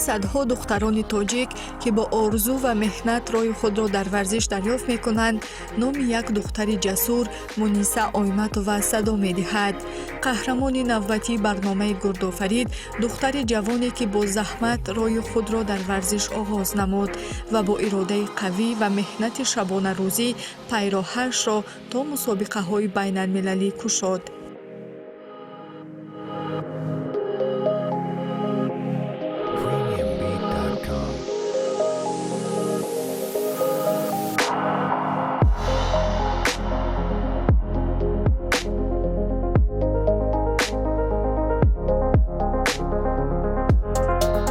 Садҳо духтарони тоҷик, ки бо орзу ва меҳнат роҳи худро дар варзиш дарёфт мекунанд, номи як духтари ҷасур, Муниса Ойматова, садо медиҳад. Қаҳрамони навбатии барномаи Гурдофарид, духтари ҷавоне, ки бо заҳмат роҳи худро дар варзиш оғоз намуд ва бо иродаи қавӣ ва меҳнати шабонарӯзӣ пайроҳаашро то мусобиқаҳои байналмилалӣ кушод. Premiumbeat.com.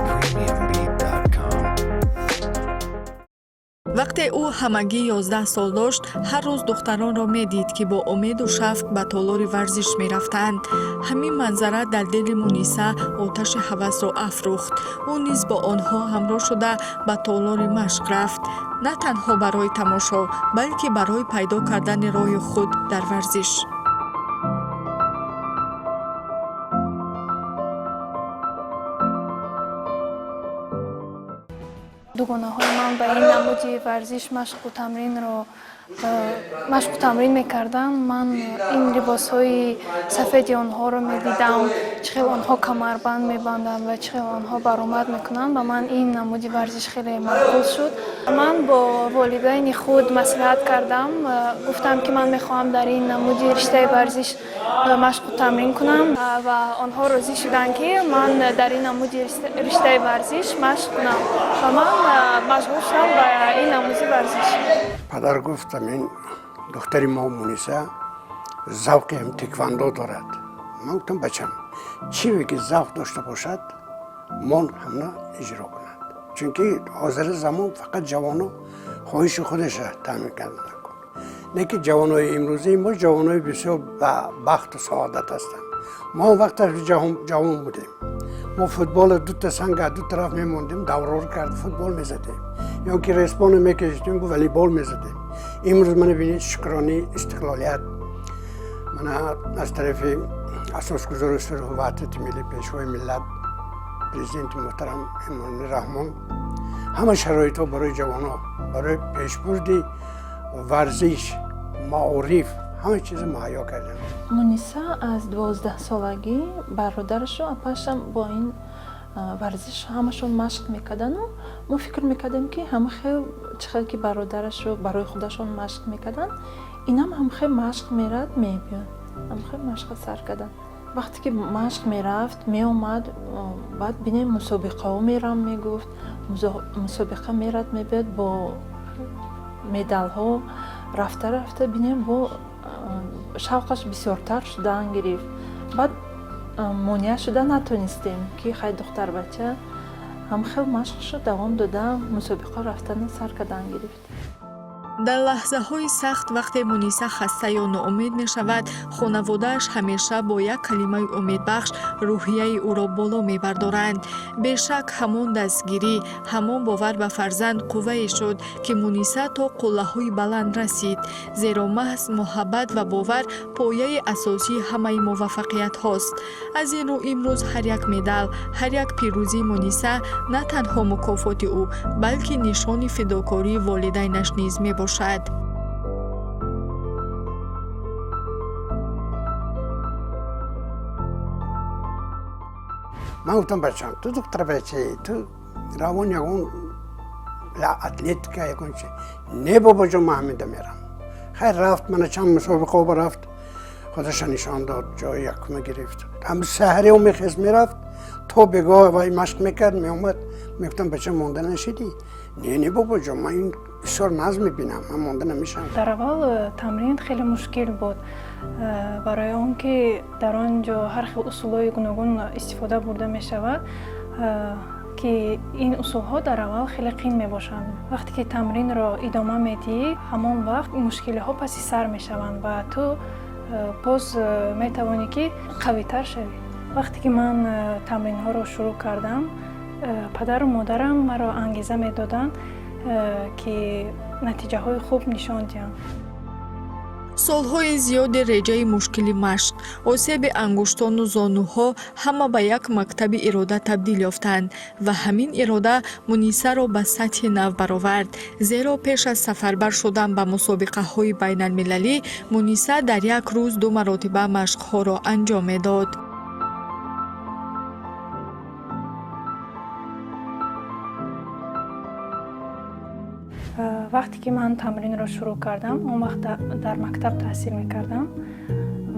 Premiumbeat.com. Вақте ӯ ҳамагӣ 11 сол дошт, ҳар рӯз духтаронро медид, ки бо умеду шавқ ба толори варзиш мерафтанд. Ҳамин манзара дар дили Муниса оташи ҳавасро афрӯхт. Ӯ низ бо онҳо ҳамроҳ шуда, ба толори машқ рафт, на танҳо барои тамошо, балки барои пайдо кардани роҳи худ дар варзиш. Дугонаҳои ман ба ин намуди варзиш машқу тамрин мекардам. Ман ин либосҳои сафеди онҳоро медидам, чӣ хел онҳо камарбанд мебанданд ва чӣ хел онҳо баромад мекунанд. Ба ман ин намуди варзиш хеле маъқул шуд. Ман бо волидайни худ маслиҳат кардам, гуфтам, ки ман мехоҳам дар ин намуди риштаи варзиш машқу тамрин кунам, ва онҳо розӣ шуданд, ки ман дар ин намуди риштаи варзиш машқ кунам, ва ман машғул шудам ба ин намуди варзиш. Падар гуфт, ин духтари мо Муниса завқи ҳам теквандо дорад. Ман гуфтам, бачам, чизе ки завқ дошта бошад, мон ҳамна иҷро кунад, чунки ҳозири замон фақат ҷавоно хоҳиши худаша таъмин карда кун. Не ки ҷавонои имрӯзаи мо ҷавонои бисёр ба бахту саодат ҳастанд. Мо он вақт ҷавон будем, мо футбола дута санг аз ду тараф мемондем, даврор кард, футбол мезадем ё ки респоно мекашидем, волейбол мезадем. Имрӯз мана бинед, шукрони истиқлолият, мана аз тарафи асосгузори сулҳу ваҳдати миллӣ, Пешвои миллат, Президенти муҳтарам Эмомалӣ Раҳмон, ҳама шароитҳо барои ҷавонҳо, барои пешбурди варзиш, маориф, ҳама чиза муҳайё кардем. Муниса аз 12-солагӣ бародарашу апаашам бо ин варзиш ҳамашон машқ мекардану мо фикр мекардем, ки ҳама хел, чӣ хел ки бародарашу барои худашон машқ мекарданд, инам ҳамхел машқ мерад, мебиёд. Ҳамхел машқа сар карданд. Вақте ки машқ мерафт, меомад, баъд бинем, мусобиқаҳо мерам, мегуфт, мусобиқа мерад, мебиёд бо медалҳо. Рафта рафта бинем, бо шавқаш бисёртар шудан гирифт. Баъд монеа шуда натонистем, ки хай, духтарбача ҳамхел машқшо давом дода, мусобиқа рафтана сар кардан гирифт. Дар лаҳзаҳои сахт, вақте Муниса хаста ё ноумед мешавад, хонаводааш ҳамеша бо як калимаи умедбахш рӯҳияи ӯро боло мебардоранд. Бешак, ҳамон дастгирӣ, ҳамон бовар ба фарзанд қуввае шуд, ки Муниса то қуллаҳои баланд расид, зеро маҳз муҳаббат ва бовар пояи асосии ҳамаи муваффақиятҳост. Аз ин рӯ имрӯз ҳар як медал, ҳар як пирӯзии Муниса на танҳо мукофоти ӯ, балки нишони фидокории волидайнаш низ мебошад. Ман гуфтам, бачам, ту духтар бачаи, ту равон ягон атлетика, ягон чи. Не, бобоҷон, ман ҳамида мерам. Хайр, рафт, мана чанд мусобиқао рафт, худаша нишон дод, ҷои якума гирифт. Ҳам саҳарио мехест, мерафт, то бегоҳ вай машқ мекард, меомад. Мегуфтам, бача, монда нашидӣ? Не, не, бобоҷон, ман ин бисёр нағз мебинам, ман монда намешавам. Дар аввал тамрин хеле мушкил буд, барои он ки дар он ҷо ҳар хел усулҳои гуногун истифода бурда мешавад, ки ин усулҳо дар аввал хеле қин мебошанд. Вақте ки тамринро идома медиҳӣ, ҳамон вақт мушкилиҳо паси сар мешаванд ва ту боз метавонӣ, ки қавитар шавӣ. Вақте ки ман тамринҳоро шурӯъ кардам, падару модарам маро ангеза медоданд, ки натиҷаҳои хуб нишон диҳам. Солҳои зиёди реҷаи мушкили машқ, осеби ангуштону зонуҳо ҳама ба як мактаби ирода табдил ёфтанд ва ҳамин ирода Мунисаро ба сатҳи нав баровард, зеро пеш аз сафарбар шудан ба мусобиқаҳои байналмилалӣ Муниса дар як рӯз ду маротиба машқҳоро анҷом медод. Вақте ки ман тамринро шурӯъ кардам, он вақт дар мактаб таҳсил мекардам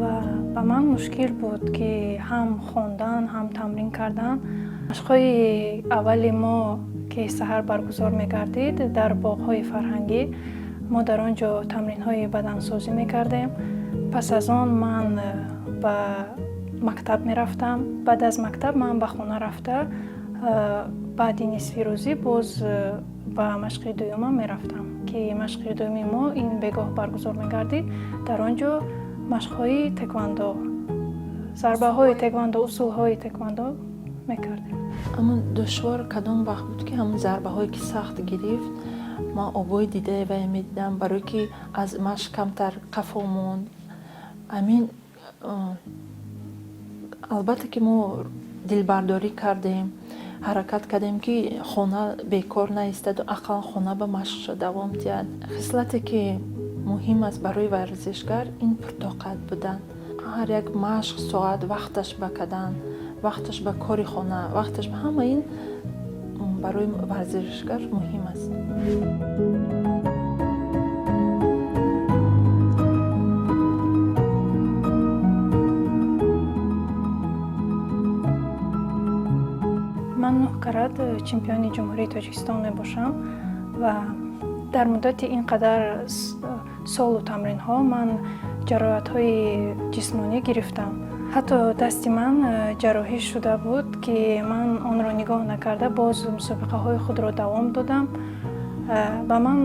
ва ба ман мушкил буд, ки ҳам хондан, ҳам тамрин кардан. Машқҳои аввали мо, ки саҳар баргузор мегардид дар боғҳои фарҳангӣ, мо дар он ҷо тамринҳои бадансозӣ мекардем. Пас аз он ман ба мактаб мерафтам. Баъд аз мактаб ман ба хона рафта, баъди нисфирӯзӣ боз ба машқи дуюмам мерафтам, ки машқи дуюми мо ин бегоҳ баргузор мегардид. Дар он ҷо машқҳои тэквандо, зарбаҳои тэквандо, усулҳои тэквандо мекардем. Ҳамун душвор кадом вақт буд, ки ҳамун зарбаҳое ки сахт гирифт, ман обои дидаи вай медидам, барое ки аз машқ камтар қафо монд. Ҳамин албатта ки мо дилбардорӣ кардем, ҳаракат кардем, ки хона бекор наистаду ақаллан хона ба машқшо давом диҳад. Хислате ки муҳим аст барои варзишгар, ин пуртоқат будан, ҳар як машқ соат вақташ ба кардан, вақташ ба кори хона, вақташ ба ҳама, ин барои варзишгар муҳим аст. Ман нӯҳ карат чемпиони Ҷумҳурии Тоҷикистон мебошам ва дар муддати ин қадар солу тамринҳо ман ҷароҳатҳои ҷисмонӣ гирифтам. Ҳатто дасти ман ҷарроҳӣ шуда буд, ки ман онро нигоҳ накарда, боз мусобиқаҳои худро давом додам. Ба ман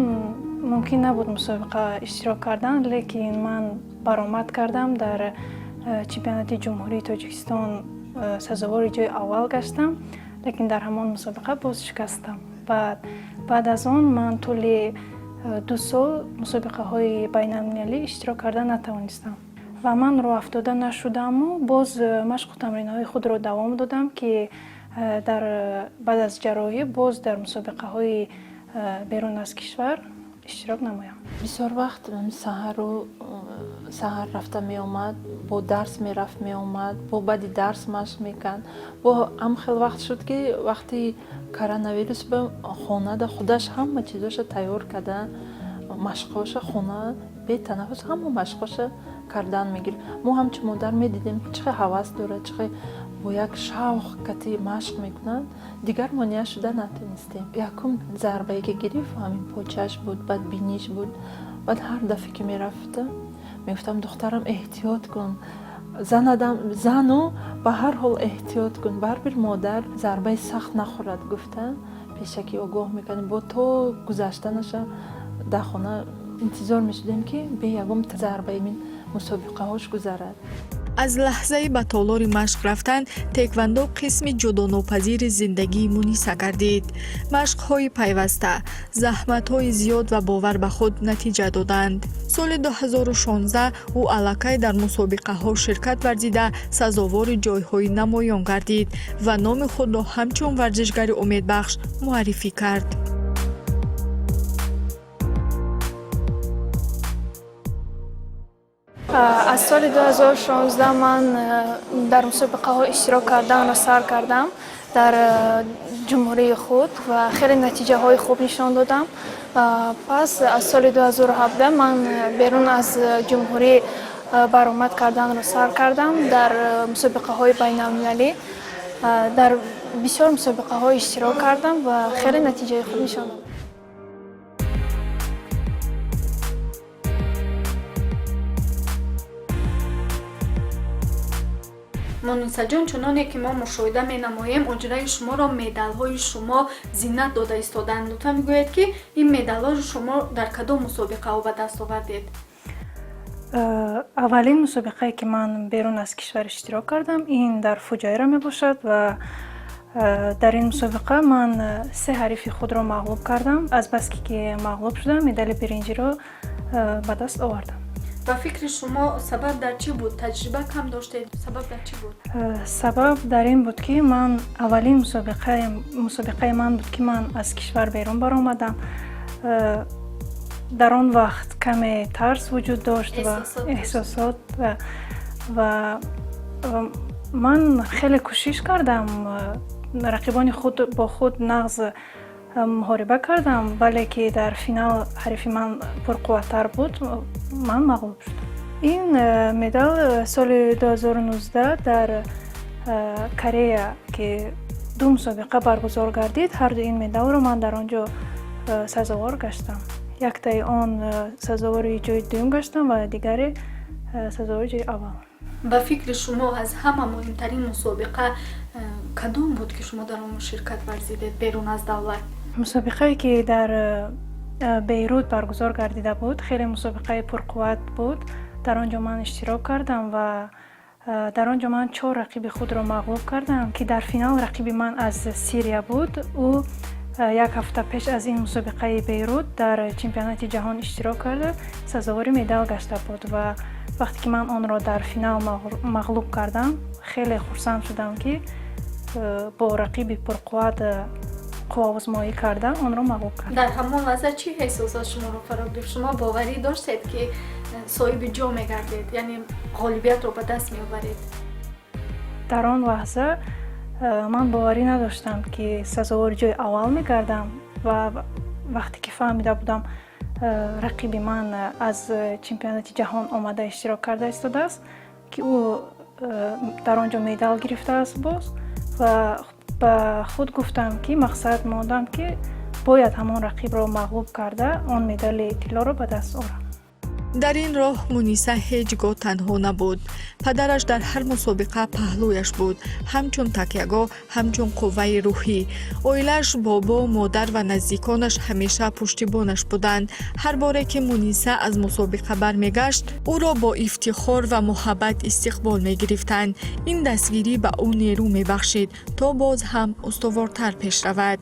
мумкин набуд мусобиқа иштирок кардан, лекин ман баромад кардам, дар чемпионати Ҷумҳурии Тоҷикистон сазовори ҷои аввал гаштам, лекин дар ҳамон мусобиқа боз шикастам. Баъд аз он ман тӯли 2 сол мусобиқаҳои байналмилалӣ иштирок карда натавонистам ва ман роҳафтода нашудаму боз машқу тамринҳои худро давом додам, ки дар баъд аз ҷарроҳӣ боз дар мусобиқаҳои берун аз кишвар иштирок намоям. Бисёр вақт саҳару саҳар рафта меомад, бо дарс мерафт, меомад, бо баъди дарс машқ мекард. Бо ҳам хел вақт шуд, ки вақти коронавирус ба хонада худаш ҳама чизоша тайёр карда, машқҳоша хона бетанаффус ҳама машқҳоша кардан мегирифт. Мо ҳамчун модар медидем, ки чӣ хел ҳавас дорад, чӣ хел бо як шавқ кати машқ мекунад. Дигар монеа шуда натонистем. Якум зарбае ки гирифт, ҳамин почааш буд, баъд биниш буд. Баъд ҳар дафъе ки мерафта, мегуфтам: «Духтарам, эҳтиёт кун, занадам зану ба ҳар ҳол эҳтиёт кун, барбир модар зарбаи сахт нахӯрад», гуфта пешакӣ огоҳ мекардем. Бо то гузаштанаша дар хона интизор мешудем, ки бе ягон зарбаи мусобиқаҳош гузарад. Аз лаҳзаи ба толори машқ рафтан теквандо қисми ҷудонопазири зиндагии Муниса гардид. Машқҳои пайваста, заҳматҳои зиёд ва бовар ба худ натиҷа доданд. Соли 2016 ӯ аллакай дар мусобиқаҳо ширкат варзида, сазовори ҷойҳои намоён гардид ва номи худро ҳамчун варзишгари умедбахш муаррифӣ кард. Аз соли 2016 ман дар мусобиқаҳо иштирок карданро сар кардам дар ҷумҳурии худ ва хеле натиҷаҳои хуб нишон додам. Пас аз соли 2017 ман берун аз ҷумҳурӣ баромад карданро сар кардам дар мусобиқаҳои байналмилалӣ. Дар бисёр мусобиқаҳо иштирок кардам ва хеле натиҷаи хуб нишон додам. Мунисаҷон, чуноне ки мо мушоҳида менамоем, ҳуҷраи шуморо медалҳои шумо зинат дода истоданд. Лутфан мегӯед, ки ин медалҳоро шумо дар кадом мусобиқаҳо ба даст овардед? Аввалин мусобиқае, ки ман берун аз кишвар иштирок кардам, ин дар Фуҷайра мебошад ва дар ин мусобиқа ман се ҳарифи худро мағлуб кардам. Азбаски ки мағлуб шудам, медали биринҷиро ба даст овардам. Ба фикри шумо, сабаб дар чӣ буд? Таҷриба кам доштед? Сабаб дар чӣ буд? Сабаб дар ин буд, ки ман аввалин мусобиқаи ман буд, ки ман аз кишвар берун баромадам. Дар он вақт каме тарс вуҷуд дошт ва эҳсосот, ва ман хеле кӯшиш кардам, рақибони худ бо худ нағз муҳориба кардам, вале ки дар финал ҳарифи ман пурқувваттар буд, ман мағлуб шудам. Ин медал соли 2019 дар Корея, ки ду мусобиқа баргузор гардид, ҳарду ин медалро ман дар он ҷо сазовор гаштам. Яктаи он сазовори ҷои дуюм гаштам ва дигаре сазовори ҷои аввал. Ба фикри шумо, аз ҳама муҳимтарин мусобиқа кадом буд, ки шумо дар он ширкат варзидед берун аз давлат? Мусобиқае, ки дар Бейрут баргузор гардида буд, хеле мусобиқаи пурқувват буд. Дар он ҷо ман иштирок кардам ва дар он ҷо ман чор рақиби худро мағлуб кардам, ки дар финал рақиби ман аз Сирия буд. Ӯ як ҳафта пеш аз ин мусобиқаи Бейрут дар чемпионати ҷаҳон иштирок карда, сазовори медал гашта буд ва вақте ки ман онро дар финал мағлуб кардам, хеле хурсанд шудам, ки бо рақиби пурқувват қувваозмоӣ карда, онро мағлуб кардам. Дар ҳамон лаҳза чӣ эҳсосот шуморо фаро гирифт? Шумо боварӣ доштед, ки соҳиби ҷо мегардед, яъне ғолибиятро ба даст меоваред? Дар он лаҳза ман боварӣ надоштам, ки сазовори ҷои аввал мегардам, ва вақте ки фаҳмида будам, рақиби ман аз чемпионати ҷаҳон омада иштирок карда истодааст, ки ӯ дар он ҷо медал гирифтааст боз, ва ба худ гуфтам, ки мақсад мондам, ки бояд ҳамон рақибро мағлуб карда, он медали тиллоро ба даст орам. Дар ин роҳ Муниса ҳеҷ гоҳ танҳо набуд. Падараш дар ҳар мусобиқа паҳлӯяш буд, ҳамчун такягоҳ, ҳамчун қувваи рӯҳӣ. Оилааш, бобо, модар ва наздиконаш ҳамеша пуштибонаш буданд. Ҳар боре ки Муниса аз мусобиқа бармегашт, ӯро бо ифтихор ва муҳаббат истиқбол мегирифтанд. Ин дастгирӣ ба ӯ нерӯ мебахшид, то боз ҳам устувортар пеш равад.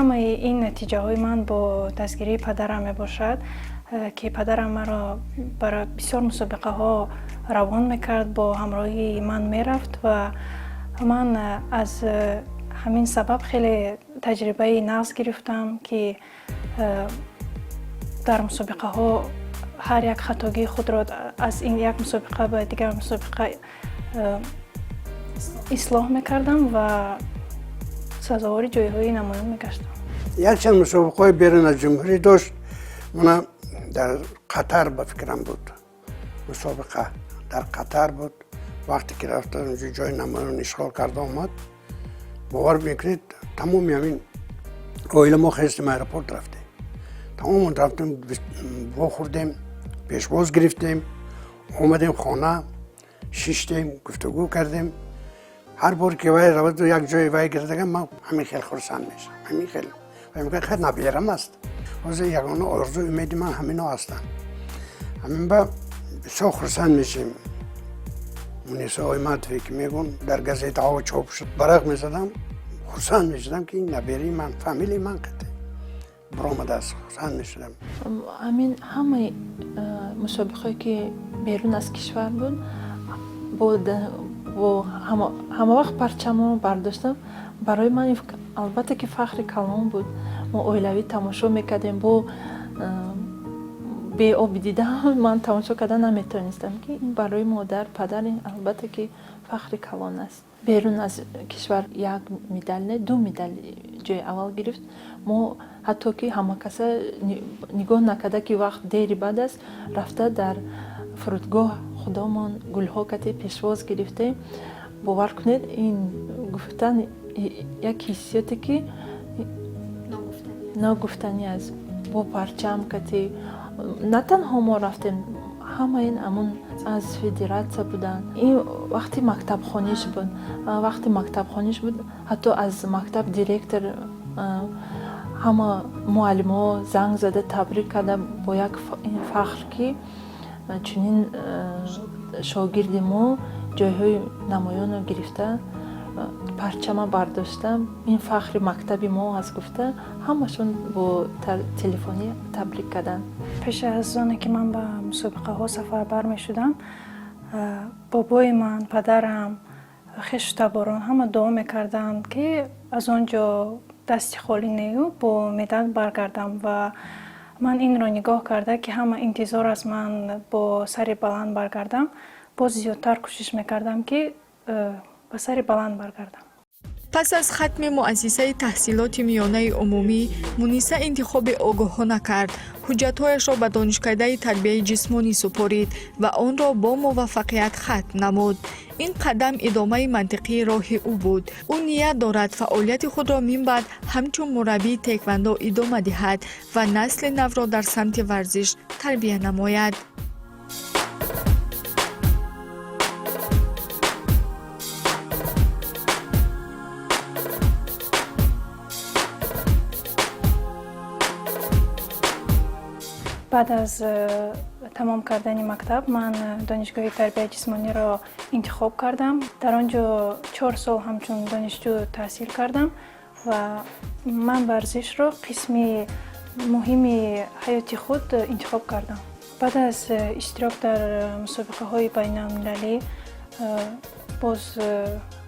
Ҳамаи ин натиҷаҳои ман бо дастгирии падарам мебошад, ки падарам маро барои бисёр мусобиқаҳо равон мекард, бо ҳамроҳии ман мерафт ва ман аз ҳамин сабаб хеле таҷрибаи нағз гирифтам, ки дар мусобиқаҳо ҳар як хатогии худро аз ин як мусобиқа ба дигар мусобиқа ислоҳ мекардам ва сазовори ҷойҳои намоён мегаштам. Якчанд мусобиқаҳои берун аз ҷумҳурӣ дошт. Мана, дар Қатар, ба фикрам, буд мусобиқа, дар Қатар буд. Вақте ки рафта, онҷо ҷои намоён ишғол карда омад. Бовар мекунед, тамоми ҳамин оила мо хестем, аэропорт рафтем, тамомон рафтем, вохӯрдем, пешвоз гирифтем, омадем хона, шиштем, гуфтугӯ кардем. Ҳар бор ки вай раваду як ҷое вай гирдагам, ман ҳамин хел хурсанд мешавам, ҳамин хел мегӯяд, хел наберам аст. Ҳозир ягона орзу, умеди ман ҳамино ҳастанд. Ҳамин ба бисёр хурсанд мешем. Муниса Ойматове ки мегӯн, дар газетаҳо чоп шуд, варақ мезадам, хурсанд мешудам, ки ин наберии ман, фамилияи ман қате баромадааст, хурсанд мешудам. Ҳамин ҳамаи мусобиқаое, ки берун аз кишвар буд, бо ҳама вақт парчамро бардоштам. Барои ман албатта ки фахри калон буд. Мо оилавӣ тамошо мекардем, бо беоби дида ман тамошо карда наметавонистам, ки ин барои модар, падар албатта ки фахри калон аст. Берун аз кишвар як медал не, ду медал ҷои аввал гирифт. Мо ҳатто ки ҳама каса нигоҳ накарда, ки вақт дери баъд аст, рафта дар фурудгоҳ худомон гулҳо кате пешвоз гирифтем. Бовар кунед, ин гуфтан як ҳиссиёте, ки ногуфтанӣ аст. Бо парчам кати на танҳо мо рафтем, ҳамаи ин амон Аз федератсия буданд. Ин вақти мактабхониш буд, вақти мактабхониш буд. Ҳатто аз мактаб директор, ҳама муаллимо занг зада табрик карда бо як фахр, ки чунин шогирди мо ҷойҳои намоёнро гирифта, парчама бардошта, ин фахри мактаби мо аст гуфта, ҳамашон бо телефонӣ табрик карданд. Пеш аз оне ки ман ба мусобиқаҳо сафарбар мешудам, бобои ман, падарам, хешу таборон ҳама дуо мекарданд, ки аз он ҷо дасти холӣ нею бо медал баргардам. Ва ман инро нигоҳ карда, ки ҳама интизор аз ман бо сари баланд баргардам, боз зиёдтар кӯшиш мекардам, ки ба сари баланд баргардам. Пас аз хатми муассисаи таҳсилоти миёнаи умумӣ Муниса интихоби огоҳона кард. Ҳуҷҷатҳояшро ба донишкадаи тарбияи ҷисмонӣ супорид ва онро бо муваффақият хатм намуд. Ин қадам идомаи мантиқии роҳи ӯ буд. Ӯ ният дорад фаъолияти худро минбаъд ҳамчун мураббии теквандо идома диҳад ва насли навро дар самти варзиш тарбия намояд. Баъд аз тамом кардани мактаб ман донишгоҳи тарбияи ҷисмониро интихоб кардам. Дар он ҷо 4 сол ҳамчун донишҷӯ таҳсил кардам ва ман варзишро қисми муҳими ҳаёти худ интихоб кардам. Баъд аз иштирок дар мусобиқаҳои байналмилалӣ, боз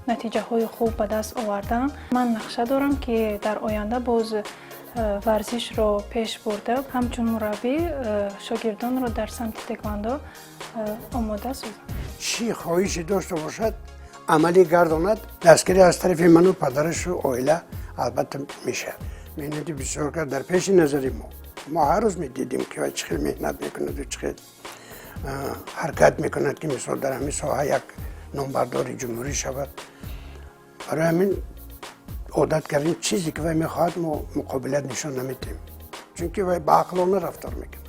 натиҷаҳои хуб ба даст овардам, ман нақша дорам, ки дар оянда боз варзишро пеш бурда, ҳамчун мураббӣ шогирдонро дар самти теквандо омода созам. Чӣ хоҳише дошта бошад, амалӣ гардонад, дастгирӣ аз тарафи ману падарашу оила албатта мешавад. Меҳнати бисёр кард. Дар пеши назари мо, мо ҳар рӯз медидем, ки чӣ хел меҳнат мекунаду чӣ хел ҳаракат мекунад, ки мисол дар ҳамин соҳа як номбардори ҷумҳурӣ шавад. Барои ҳамин одат кардем, чизе ки вай мехоҳад, мо муқобилият нишон намедиҳем, чунки вай баақлона рафтор мекунад.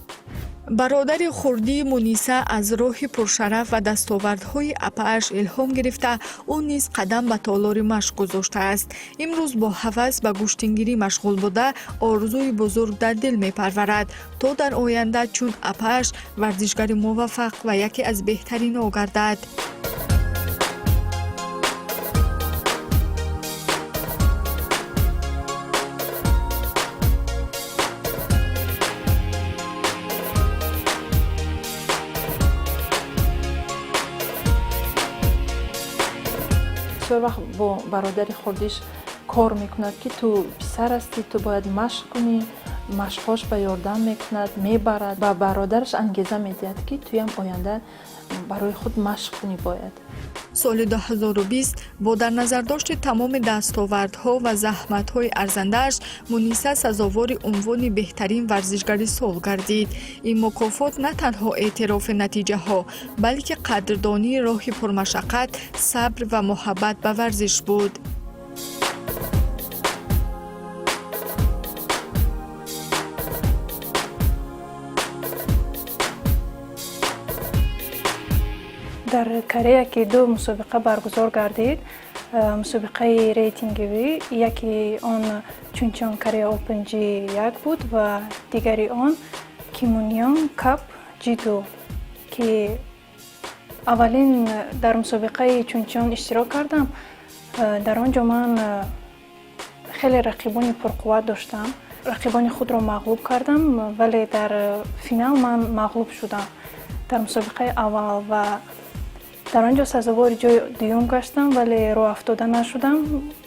Бародари хурдии Муниса аз роҳи пуршараф ва дастовардҳои апааш илҳом гирифта, ӯ низ қадам ба толори машқ гузоштааст. Имрӯз бо ҳавас ба гӯштингирӣ машғул буда, орзуи бузург дар дил мепарварад, то дар оянда чун апааш варзишгари муваффақ ва яке аз беҳтаринҳо гардад. Бисёр вақт бо бародари хурдиш кор мекунад, ки ту писар ҳастӣ, ту бояд машқ кунӣ. Машқҳош ба ёрдам мекунад, мебарад, ба бародараш ангеза медиҳад, ки туям оянда барои худ машқ кунӣ бояд. Соли 2020 бо дар назардошти тамоми дастовардҳо ва заҳматҳои арзандааш Муниса сазовори унвони беҳтарин варзишгари сол гардид. Ин мукофот на танҳо эътирофи натиҷаҳо, балки қадрдонии роҳи пурмашаққат, сабр ва муҳаббат ба варзиш буд. Дар Корея, ки ду мусобиқа баргузор гардид, мусобиқаи рейтингивӣ, яке он Чунчон Корея Open G1 буд ва дигари он Кимунион Cup G2, ки аввалин дар мусобиқаи Чунчон иштирок кардам. Дар он ҷо ман хеле рақибони пурқувват доштам, рақибони худро мағлуб кардам, вале дар финал ман мағлуб шудам дар мусобиқаи аввал ва дар он ҷо сазовори ҷои дуюм гаштам, вале роҳафтода нашудам,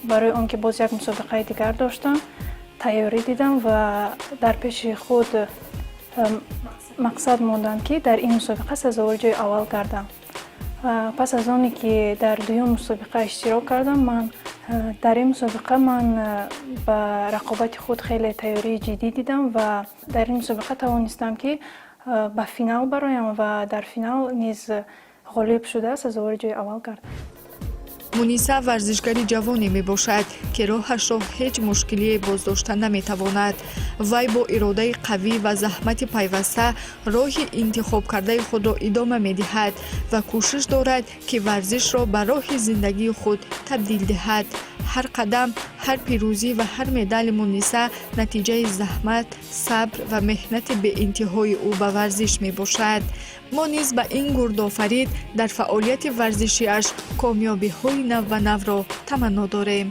барои он ки боз як мусобиқаи дигар доштам, тайёрӣ дидам ва дар пеши худ мақсад мондам, ки дар ин мусобиқа сазовори ҷои аввал гардам. Пас аз оне ки дар дуюм мусобиқа иштирок кардам, ман дар ин мусобиқа ман ба рақобати худ хеле тайёрии ҷиддӣ дидам ва дар ин мусобиқа тавонистам, ки ба финал бароям ва дар финал низ ғолиб шуда, сазовори ҷои аввал гардам. Муниса варзишгари ҷавоне мебошад, ки роҳашро ҳеҷ мушкилие боздошта наметавонад. Вай бо иродаи қавӣ ва заҳмати пайваста роҳи интихобкардаи худро идома медиҳад ва кӯшиш дорад, ки варзишро ба роҳи зиндагии худ табдил диҳад. Ҳар қадам, ҳар пирӯзӣ ва ҳар медали Муниса натиҷаи заҳмат, сабр ва меҳнати беинтиҳои ӯ ба варзиш мебошад. Мо низ ба ин гурдофарид дар фаъолияти варзишиаш комёбиҳои навбанавро таманно дорем.